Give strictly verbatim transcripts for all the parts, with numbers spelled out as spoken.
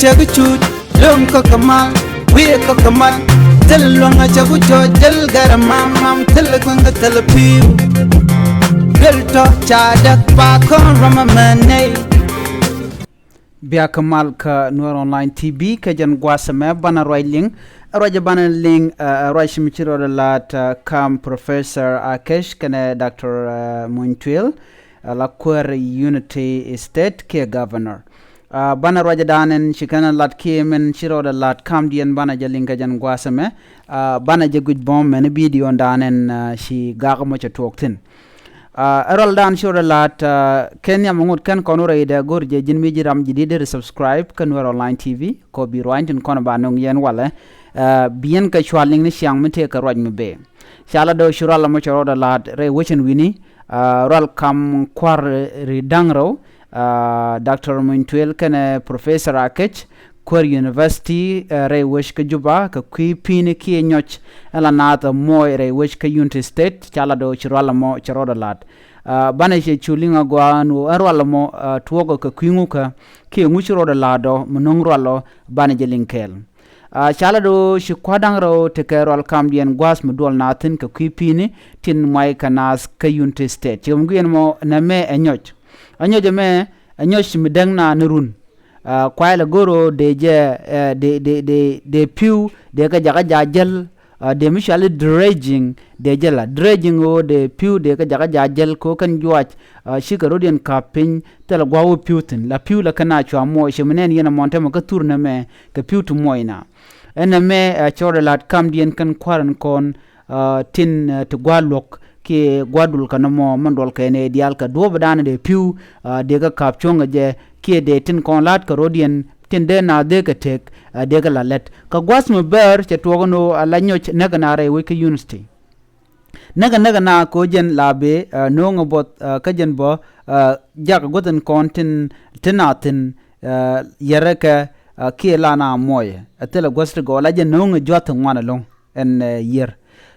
Cɛ kɛ cuc lo̱ŋ kɔk kɛ mal, wi̱i̱ kɔk kɛ mal. Thil luäŋ a cɛ ku cɔc, thil gɛr a mam mam, thil kueŋ kɛ thil pi̱i̱u. Thil tɔ ca däk pa kɔn rɔm a mɛn nɛy. Bia kɛ mal kä Nuer Online T V kä jɛn gua̱a̱th ɛmɛ banɛ ruac liŋ. Ruac banɛ liŋ, ɛ, ruac mi ci rɔɔdɛ la̱t, ɛ, kam Professor Akec kɛnɛ Doctor, ɛ, Muny Tuil, ɛ, la kuäär Unity State kiɛ Governor. Ɛ, banɛ ruac dan ɛn ci kɛn ɛ la̱t kiɛ min ci rɔɔdɛ la̱t kamdiɛn banɛ jɛ liŋ kä jɛn gua̱a̱th ɛmɛ. Ɛ, banɛ jɛ guic bɔm mɛn bidio dan ɛn, ɛ, ci gak mɔ cɛ tuɔɔk thi̱n. Ɛ, ɛ rual dan ci rɔɔdɛ la̱t, ɛ, kɛn nhiam ŋot kɛn kɔn wä rɛydɛ go̱r jɛ ji̱n mi ji̱ ram ji̱ di̱t deri subscribe kä Nuer Online T V kɔ bi ruany tin kɔn ba nöŋ yɛn walɛ. Ɛ, bi yɛn kɛ cual liŋ ni ciaŋ mi tëë kɛ ruac mi bee. Ca la dɔ̱ ci rual ɛmɔ cɛ rɔɔdɛ la̱t rɛy wecin wi̱ni, ɛ, rual kam kua̱r ri da̱ŋ rɛw, ɛ, Doctor Muny Tuil kɛnɛ Professor Akec, kuäär University, ɛ, rɛy wec kä Juba kɛ kui̱ pi̱i̱ni kiɛ nyɔc ɛn la naath ɛ muɔɔc rɛy wec kä Unity State, ca la dɔ̱ ci rual ɛmɔ cɛ rɔɔdɛ la̱t. Ɛ, banɛ cɛ cu liŋ a gɔaa ɛn ɣöö ɛn rual ɛmɔ, ɛ, tuɔɔkɛ kɛ kui̱ ŋukä kiɛ ŋu ci rɔɔdɛ la̱t ɔ mi no̱ŋ rual ɔ banɛ jɛ liŋ kɛɛl. Ɛ, ca la dɔ̱ ci kua̱r da̱ŋ rɛw tekɛ rual kamdiɛn gua̱a̱th mi duɔl naath thi̱n kɛ kui̱ pi̱i̱ni tin muay kɛ naath kä Unity State. Ci kɛ mi guiɛn mɔ nɛmɛ ɛ nyɔc. Ɛ nyɔc ɛmɛ, ɛ nyɔc mi däŋ naath ni run. Ɛ, kuay lɛ go̱r ɣöö dee jɛ, ɛ, dee, dee, dee, dee pi̱w, dee kɛ jakä ja̱ jäl, ɛ, dee mi cɔal i̱ dredging, dee jɛ la. Dredging ɣöö dee pi̱w, dee kɛ jakä ja̱ jäl kɛ ɣöö kɛn juac, ɛ, cikɛ rɔ̱diɛn ka̱p piny, thilɛ gua̱a̱th wä pi̱w thi̱n. La pi̱w la kɛn a cua muɔc, cɛ mi nɛn yɛn ɛmɔn täämɛ kä thur nɛmɛ, kɛ pi̱w ti muɔc na. Ɛn nɛmɛ, ɛ, cɛ rɔɔdɛ la̱t kamdiɛn kɛn kua̱r ɛn kɔn, ɛ, tin, ɛ, ti gua̱a̱r luɔ̱k kiɛ gua̱a̱r dul kä nɔmɔ min duɔl kɛ nɛy diaal kɛ duɔ̱ɔ̱p dan dee pi̱w, ɛ, dee kɛ ka̱p cuɔ̱ŋ kɛ jɛ kiɛ dee tin kɔn la̱t kɛ rɔ̱diɛn tin dee naath dee kɛ tëk, ɛ, dee kɛ la lät. Kä gua̱th mi bäär cɛ tuɔɔk ɛn ɣöö a la nyɔc näk ɛn a rɛy wec kä Unity. Näk ɛ näk ɛn a kɛ ɣöö jɛn la bëë, ɛ, no̱o̱ŋ ɛ buɔth, ɛ, kä jɛn bä, ɛ, jak guäth ɛn kɔn tin, tin a thi̱n, ɛ, yɛrɛ kɛ, ɛ, kiɛ la na muɔyɛ. Ɛ thilɛ guäth ti gɔɔ la jɛn no̱o̱ŋ ɛ juath ti ŋuan ɛlɔ̱ŋ. Ɛn, ɛ, yiër.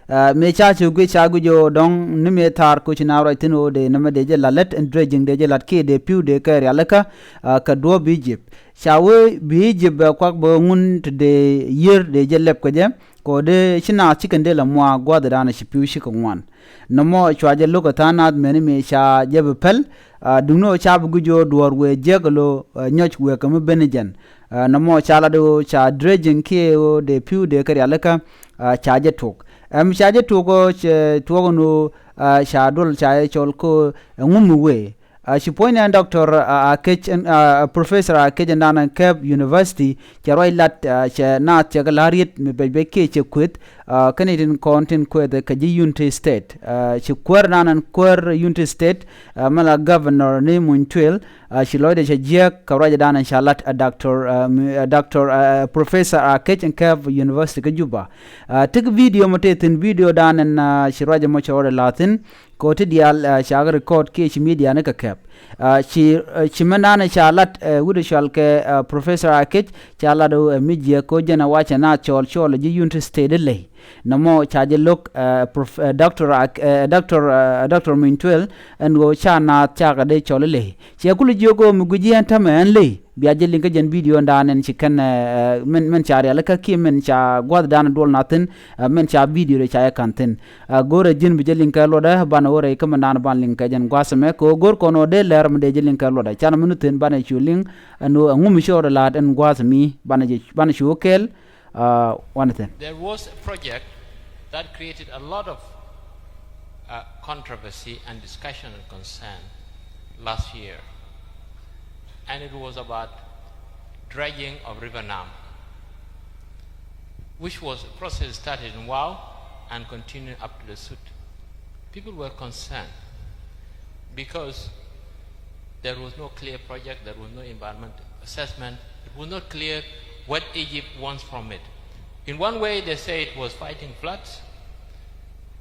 Ɛ, mëë ca ci guic, ca guic ɣöö dɔ̱ŋ ni mëë thaar koci na ruac thi̱n ɣöö dee nɛmɛ dee jɛ la̱t lät ɛn dredging dee jɛ la̱t kiɛ dee pi̱w dee kɛ rialikä, ɛ, kɛ duɔ̱ɔ̱p Egypt. Ca wee bi Egypt bɛ kuak bɛ ŋun ti dee yiër dee jɛ lɛp kɛ jɛ, kɛ ɣöö dee ci naath ci kɛn dee la muaak gua̱a̱th dan ci pi̱w cikɛ ŋuan. Nɔmɔ cua jɛ lo̱k ɛ tha̱a̱ŋ nath mɛni mëë ca jɛ bi päl, ɛ, duŋni ɣöö ca bi guic ɣöö duɔ̱ɔ̱r wëë jiäk ɛ lo̱, ɛ, nyɔc wëë kɛ mi ben ɛ jɛn. Ɛ, nɔmɔ ca lat ɣöö ca dredging kiɛ ɣöö dee pi̱w dee kɛ rialikä, ɛ, ca jɛ tuɔɔk. Ɛm ca jɛ tuɔɔk ɣöö cɛ tuɔɔk ɛn ɣöö, ɛ, ca duɔl ca jɛ cɔl kä ɛ ŋu mi wëë. Ɛ, ci puɔ̱ny nɛn Doctor, ɛ, Akec ɛn, ɛ, Professor Akec ɛn dan ɛn Kɛp University, cɛ ruac lat, ɛ, cɛ naath cɛ kɛ la̱r yet mi bɛc bɛc kiɛ cɛ kueth, ɛ, kɛn itin kɔn tin kueth kɛ ji̱ Unity State. Ɛ, ci kuäär dan ɛn kuäär Unity State, ɛ, mɛ la governor ni Muny Tuil, ɛ, ci lɔcdɛ cɛ jiääk kɛ ruac dan ɛn ca lat ɛ Doctor, ɛ, mi, ɛ, Doctor, ɛ, Professor Akec ɛn Kɛp University kä Juba. Ɛ, tekɛ video mɔ tëë thi̱n video dan ɛn, ɛ, ci ruac ɛmɔ cɛ rɔɔdɛ la̱r thi̱n. Kɛ ɣöö ti diaal, ɛ, ca kɛ record kiɛ ci media ni kɛ kɛp. Ɛ, ci, ɛ, ci mɛn dan ca lat, ɛ, wi̱cdɛ cɔal kɛ, ɛ, Professor Akec, ca lat ɣöö ɛ mi jiääk kɛ ɣöö jɛn ɛ wa cɛ naath cɔɔl cɔɔl ɛ ji̱ Unity State ilɛy. Nɔmɔ ca jɛ lo̱k, ɛ, Prof-, ɛ, Doctor Ak-, ɛ, Doctor, ɛ, Doctor Muny Tuil, ɛn ɣöö ca naath cakɛ dee cɔl ilɛy. Ciɛ kulɛ jiök ɣöö mi guic ji̱ ɛn täämɛ ɛn lɛy. Bia jɛ liŋ kä jɛn video dan ɛn ci kɛn, ɛ, ɛ, min, min ca rialikä kiɛ min ca gua̱th dan duɔl na thi̱n, ɛ, min ca video dee ca jɛ ka̱n thi̱n. Ɛ, go̱rɛ ji̱n bi jɛ liŋ kɛ luɔtdɛ, banɛ wä rɛy kä min dan ban liŋ kɛ jɛn gua̱th ɛmɛ, kɛ ɣöö go̱r kɔn ɣöö dee lɛr mi dee jɛ liŋ kɛ luɔtdɛ. Canɛ mi nu thi̱n banɛ cu liŋ, ɛn ɣöö ɛŋu mi ci rɔɔdɛ la̱t ɛn gua̱th ɛmi, banɛ jɛ, banɛ cu wä kɛɛl, ɛ, wanɛ thi̱n. There was a project that created a lot of, uh, controversy and discussion and concern last year. And it was about dredging of River Nam, which was a process started in Wau and continued up to the Sud. People were concerned because there was no clear project, there was no environment assessment. It was not clear what Egypt wants from it. In one way, they say it was fighting floods.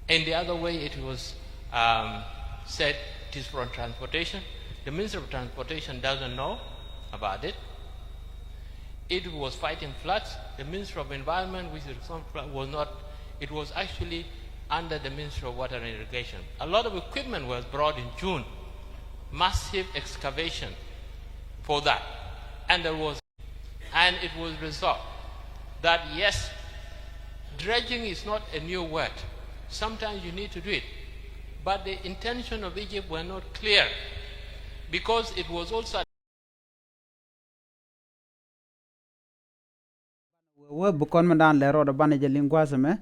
In the other way, it was, um, said it is from transportation. The Ministry of Transportation doesn't know about it. It was fighting floods. The Ministry of Environment, which is responsible, was not. It was actually under the Ministry of Water and Irrigation. A lot of equipment was brought in June, massive excavation for that. And there was And it was resolved that, yes, dredging is not a new word. Sometimes you need to do it. But the intention of Egypt were not clear, because it was also Wä bi kɔn mi daan lɛ rɔɔdɛ banɛ jɛ liŋ gua̱a̱th ɛmɛ.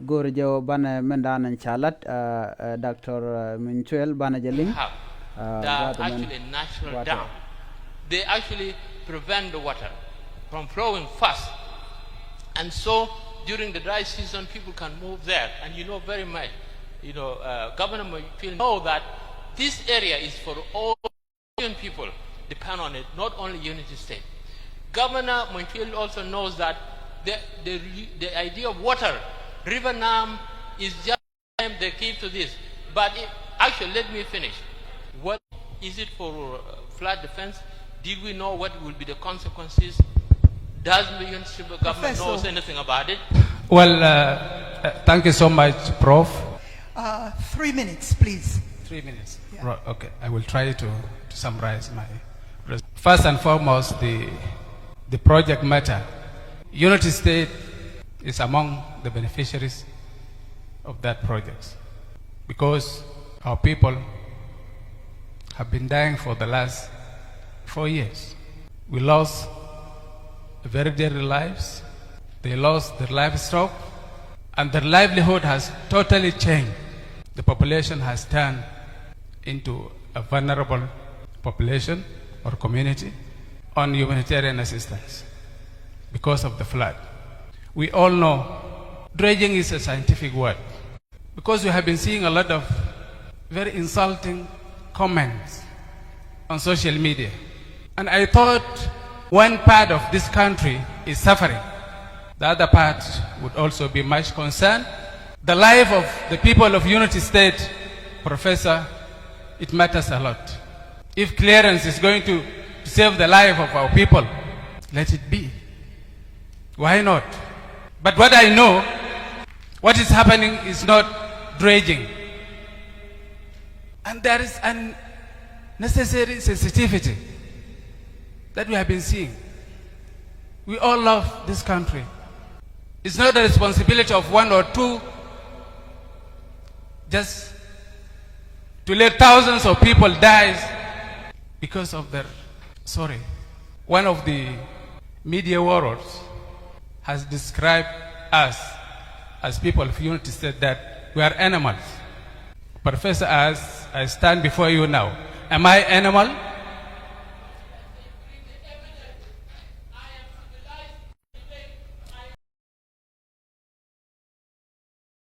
Go̱o̱rɛ jɛ wä banɛ mi daan ɛn ca lat, Doctor Minchuel, banɛ jɛ liŋ. Have. They are actually natural dam. They actually prevent the water from flowing fast. And so during the dry season, people can move there. And you know very much, you know, uh, Governor Moyfil know that this area is for all Nubian people depend on it, not only Unity State. Governor Moyfil also knows that the, the, the idea of water, River Nam, is just the key to this. But it, actually, let me finish. What is it for uh, flood defense? Did we know what will be the consequences? Does the Unity State government knows anything about it? Well, uh, uh, thank you so much, Prof. Uh, three minutes, please. Three minutes. Yeah. Right, okay, I will try to, to summarize my pres-, first and foremost, the, the project matter. Unity State is among the beneficiaries of that project because our people have been dying for the last four years. We lost very dear lives. They lost their livestock, and their livelihood has totally changed. The population has turned into a vulnerable population or community on humanitarian assistance because of the flood. We all know dredging is a scientific word. Because we have been seeing a lot of very insulting comments on social media. And I thought one part of this country is suffering. The other part would also be much concerned. The life of the people of Unity State, Professor, it matters a lot. If clearance is going to save the life of our people, let it be. Why not? But what I know, what is happening is not dredging. And there is unnecessary sensitivity that we have been seeing. We all love this country. It's not the responsibility of one or two just to let thousands of people die because of their, sorry, one of the media warlords has described us as people of Unity State that we are animals. Professor, as I stand before you now, am I animal?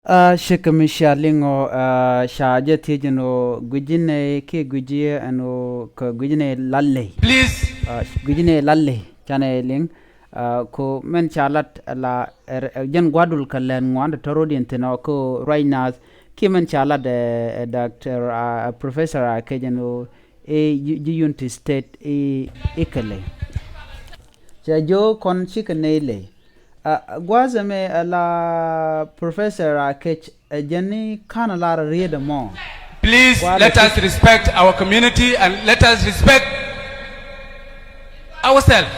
Aa, cikɛ mi cia liŋ ɔ, aa, ca jɛ thiec ɛn ɣöö gui̱ci nɛy kiɛ gui̱ci ɛn ɣöö kɛ gui̱ci nɛy lat ley. Please. Aa, gui̱ci nɛy lat ley canɛ liŋ. Aa, ko mɛn ca lat la ɛ, ɛ, jɛn gua̱dul kɛ lɛn ŋuan ti tɔ̱ ro̱diɛn thi̱n ɔ ko ruac naath kiɛ mɛn ca lat ɛ, ɛ, Doctor, aa, Professor Akec ɛn ɣöö i̱ ji̱, ji̱ Unity State i̱, i̱ kɛ ley. Cɛ jiök kɔn cikɛ nɛy ley. Aa, gua̱a̱th ɛmɛ ɛ la Professor Akec ɛ jɛn ni ka̱n lar riet ɛmɔ. Please, let us respect our community and let us respect ourselves.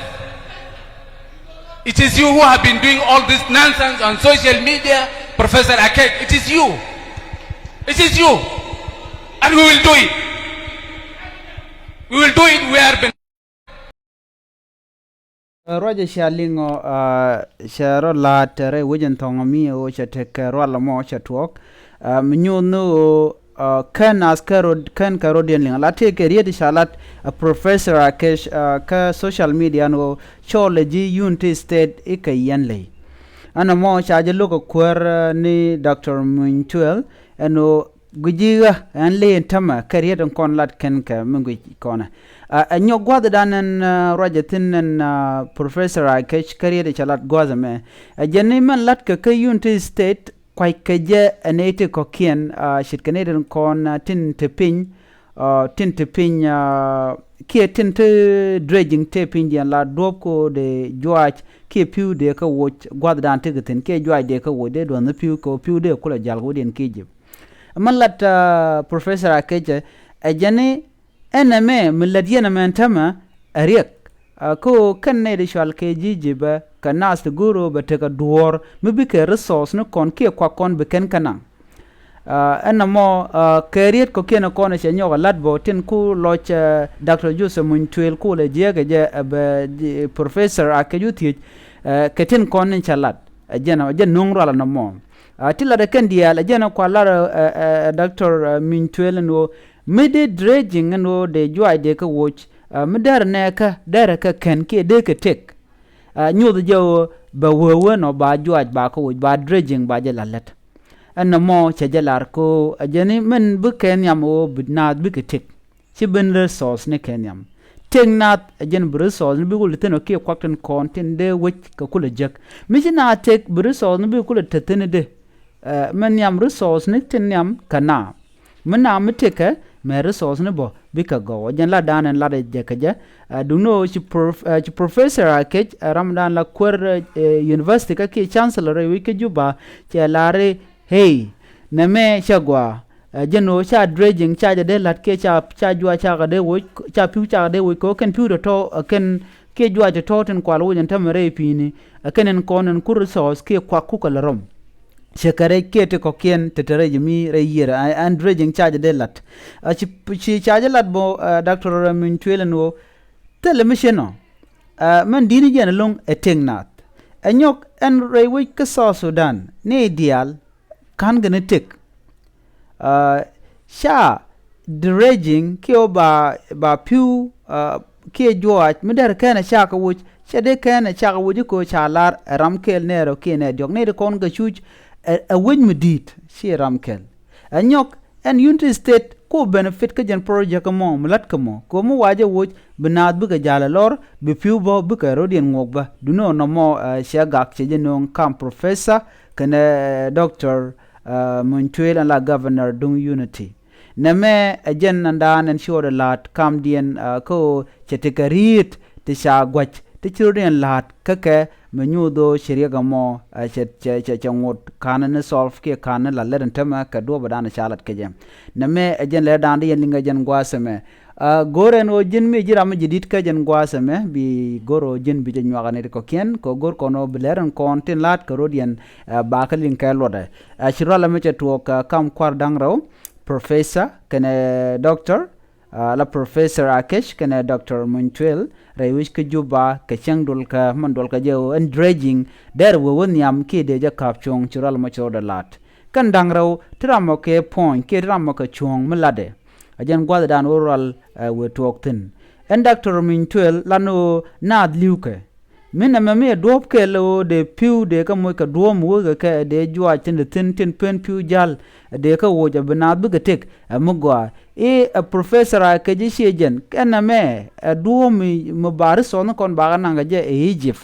It is you who have been doing all this nonsense on social media, Professor Akec. It is you. It is you. And we will do it. We will do it. We have been Ruacɛ cia liŋ ɔ, aa, cɛ rɔ la̱a̱t tɛrɛ wec in thɔŋ mi ɣöö cɛ tekɛ rual ɛmɔ cɛ tuɔɔk. Aa, mi nyuuth ni ɣöö, aa, kɛn ath kɛ rot, kɛn kɛ rot yɛn liŋ la tëëkɛ riet ca lat, aa, Professor Akec, aa, kä social media ɛn ɣöö cɔɔl ɛ ji̱ Unity State i̱ kɛ yɛn ley. Ɛn ɛmɔ ca jɛ lo̱k ɛ kuäär, aa, ni Doctor Muny Tuɛl ɛn ɣöö guici ɣä ɛn ley ɛn tämɛ kɛ riet in kɔn lat kɛn kɛ mi guic kɔnɛ. Aa, ɛ nyɔk gua̱thdan ɛn, aa, ruacɛ thi̱n ɛn, aa, Professor Akec kɛ riet in cɛ lat gua̱th ɛmɛ. Ɛ jɛn ni mɛn latkɛ kä Unity State kuackɛ jɛ ɛ nɛy ti kɔ̱kiɛn, aa, ce̱tkɛ nɛy tin kɔn, aa, tin te piny, aa, tin te piny, aa, kiɛ tin te dredging te pinydiɛn la duɔ̱ɔ̱p ko dee juaac kiɛ pi̱w dee kä woc gua̱thdan tekɛ thi̱n kiɛ juaac dee kä woc dee duɔ̱th ni pi̱w kɛ pi̱w dee kulɛ ja̱l kɛ wä diɛn kiɛ ji̱p. Mɛn lat, aa, Professor Akec ɛ jɛn ni ɛn ɛmɛ mi lät yɛn ɛmɛ ɛn tämɛ ɛ riɛk. Kä ɣöö kɛn nɛy ti cɔal kɛ ji̱ ji̱ bɛ kɛ naath ti go̱o̱r ɣöö bɛ tekɛ duɔ̱ɔ̱r mi bikɛ resource ni kɔn kiɛ kuak kɔn bi kɛn kä naŋ. Ɛn nɔmɔ kɛ riet kɔ̱kiɛn kɔn cɛ nyɔk ɛ la̱t bä tin ku lɔc Doctor Joseph Muny Tuel ku lɛ jiɛɛkɛ jɛ ɛ bɛ Professor Akec wä thiec kɛ tin kɔn ni cɛ la̱t. Ɛ jɛn ɛ jɛn no̱o̱ŋ rual ɛ nɔmɔ. Ti la̱t ɛ kɛn diaal ɛ jɛn ɛ kua la̱t ɛ Doctor Muny Tuel ɛn ɣöö mi dee dredging ɛn ɣöö dee juac dee kä woc mi dɛrɛ nɛɛkä dɛrɛ kä kɛn kiɛ dee kɛ tëk. Nyoth jɛ ɣöö bɛ wee wen ɔ ba juac ba kä woc ba dredging ba jɛ la lät. Ɛn nɔmɔ cɛ jɛ lar ko ɛ jɛn i̱ min bi kɛ nhiam ɣöö bi naath bikɛ tëk. Ci ben resource ni kɛ nhiam. Tëk naath ɛ jɛn bi resource ni bi kulɛ thi̱n ɔ kiɛ kuak tin kɔn tin dee wec kɛ kulɛ jek. Mi ci naath tëk bi resource ni bi kulɛ te thi̱n i̱ dee. Mɛ nhiam resource ni tin nhiam kɛ naath. Mi naath mi tëkɛ mɛ resource ni bä bikɛ gɔw ɛ jɛn latdan ɛn lat ɛ jɛ kɛ jɛ. Duŋni ɣöö ci Professor Akec ɛ ramdan la kuäär university kä kiɛ chancellor rɛy wec kä Juba cɛ lar i̱ hey nɛmɛ cɛ gɔaa. Jɛn ɣöö ca dredging ca jɛ dee la̱t kiɛ ca ca juac cakɛ dee woc ca pi̱w cakɛ dee woc kɛ ɣöö kɛn pi̱w tɔ̱tɔ̱ ɛ kɛn kiɛ juac tɔ̱tɔ̱ tin kual woc ɛn tämɛ rɛy pi̱i̱ni ɛ kɛn ɛn kɔn ɛn ku resource kiɛ kuak kukɛ lɛ rɔm. Cɛ kɛ rɛc kiɛ ti kɔ̱kiɛn te te rɛc mi rɛy yiër ɛn dredging ca jɛ dee la̱t. Ci ca jɛ la̱t bä Doctor Muny Tuel ɛn ɣöö thilɛ mi cien ɔ. Mɛn di̱t ni jɛn ɛlɔ̱ŋ ɛ tëk naath ɛ nyɔk ɛn rɛy wec kä South Sudan ni diaal ka̱n gɛ ni tëk. Ca dredging kiɛ ɣöö ba ba pi̱w kiɛ juɔc mi dɛr kɛn ɛ cakɛ woc cɛ dee kɛn ɛ cakɛ woc i̱ köö ca lar ɛ ram kɛɛl nɛɛr ɔ kiɛ nɛɛr diɔ̱k nɛɛr kɔn kɛ cuc ɛ wec mi di̱i̱t ci ram kɛl. Ɛ nyɔk ɛn Unity State ku benefit kä jɛn project mɔ mi la̱t kä mɔ kɛ ɣöö mi wac ɛ woc bi naath bikɛ ja̱l ɛ lɔr bi pi̱w bä bikɛ rɔ̱diɛn ŋuɔk bä. Duŋni ɣöö nɔmɔ cɛ gak cɛ jɛ nööŋ kam Professor kɛnɛ Doctor Muny Tuel ɛn la Governor duŋ Unity. Nɛmɛ ɛ jɛn ɛn daan ɛn ci ɣɔt ɛ la̱a̱t kamdiɛn kä ɣöö cɛ tekɛ riet ti ca gua̱c ti ci rɔ̱diɛn la̱a̱t kä kɛ mɛ nyuuth ɣöö ci riɛk ɛmɔ cɛ cɛ cɛ ŋot ka̱n ni solve kiɛ ka̱n ni la lɛt ɛn tämɛ kɛ duɔ̱ɔ̱p ɛ daan ɛ ca lat kɛ jɛ. Nɛmɛ ɛ jɛn lɛt daan di yɛn liŋ ɛ jɛn gua̱a̱th ɛmɛ. Go̱o̱r ɛn ɣöö ji̱n mi ji̱ ram mi ji̱ di̱t kä jɛn gua̱a̱th ɛmɛ bi go̱o̱r ɣöö ji̱n bi jɛ nyuak ɛ nɛy ti kɔ̱kiɛn kɛ ɣöö go̱o̱r kɔn ɣöö bi lɛr ɛn kɔn tin la̱a̱t kɛ rɔ̱diɛn. Ba kä liŋ kɛ luɔtdɛ. Ci rual ɛmɛ cɛ tuɔɔk kam kua̱r da̱ŋ rɛw Professor kɛnɛ Doctor la Professor Akec kɛnɛ Doctor Muny Tuel rɛy wec kä Juba kɛ cäŋ duɔlkä mɛn duɔlkä jɛ ɣöö ɛn dredging dɛr wee wä nhiam kiɛ dee jɛ ka̱p cuɔ̱ŋ ci rual ɛmɔ ci rɔɔdɛ la̱t. Kɛn da̱ŋ rɛw ti ram mɔ kɛ puɔ̱ny kiɛ ti ram mɔ kɛ cuɔ̱ŋ mi latdɛ. Ɛ jɛn gua̱thdan ɣöö rual ɛ wëë tuɔɔk thi̱n. Ɛn Doctor Muny Tuel lan ɣöö naath li̱wkɛ. Mi nɛmɛ mi ɛ duɔ̱ɔ̱p kɛl ɣöö dee pi̱w dee kä moc kɛ duɔ̱ɔ̱p mi wä kɛ kɛ dee juaac tin dee thi̱n tin pen pi̱w ja̱l dee kä woc ɛ bi naath bikɛ tëk ɛ mi gɔaa. I̱ ɛ Professor Akec i̱ ciɛ jɛn kɛn nɛmɛ ɛ duɔ̱ɔ̱p mi mi ba resource ni kɔn bakɛ naŋ kɛ jɛ ɛ Egypt.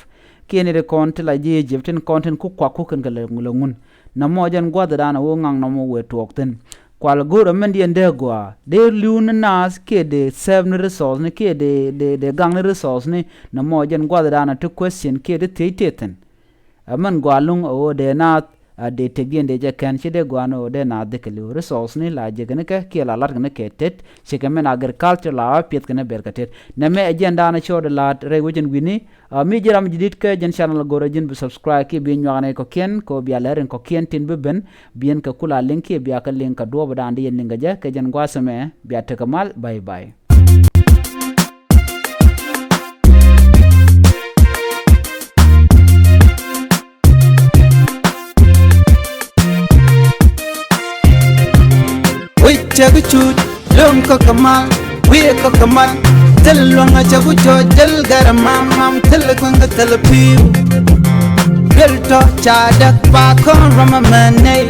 Kiɛ ni ti kɔn ti la ji̱ Egypt tin kɔn tin ku kuak ku kɛn kɛ lɛ ŋun. Nɔmɔ jɛn gua̱thdan ɛ wä ŋaŋ nɔmɔ wëë tuɔɔk thi̱n. Kual go̱o̱rä mɛn diɛn dee gɔaa dee li̱w ni naath kiɛ dee serve ni resource ni kiɛ dee dee dee gaŋ ni resource ni. Nɔmɔ jɛn gua̱thdan ɛ ti question kiɛ ti thiec tëë thi̱n. Ɛ mɛn gɔaa luŋ ɛ ɣöö dee naath a dee tëkdiɛn dee jɛ kɛn ci dee gɔaa ni ɣöö dee naath dee kɛ li̱w resource ni la jek ni kɛ kiɛ la lat kɛ ni kɛ tet. Ci kɛ mɛn agriculture la a piɛth kɛ ni ber kɛ tet. Nɛmɛ ɛ jɛn daanɛ cɔɔdɛ la̱a̱t rɛy wecɛn wi̱ni. Mi ji̱ ram ji̱ di̱t kä jɛn channel go̱rä ji̱n bi subscribe kiɛ bi nyuaknɛ kɔ̱kiɛn kɛ ɣöö bia lɛr in kɔ̱kiɛn tin bi ben. Bi yɛn kɛ kula liŋ kiɛ bia kɛ liŋ kɛ duɔ̱ɔ̱p dan di yɛn liŋ kɛ jɛ kɛ jɛn gua̱a̱th ɛmɛ. Bia tekɛ mal, bye bye. Wi̱c cɛ bi cuc luŋ kɔk kɛ mal, wi̱i̱ kɔk kɛ mal. Thil luäŋ a cɛ bi cuc thil gɛr mam mam, thil kueŋ kɛ thil pi̱i̱w. Duel tɔ ca däk ba kɔn ram a mɛ nɛy.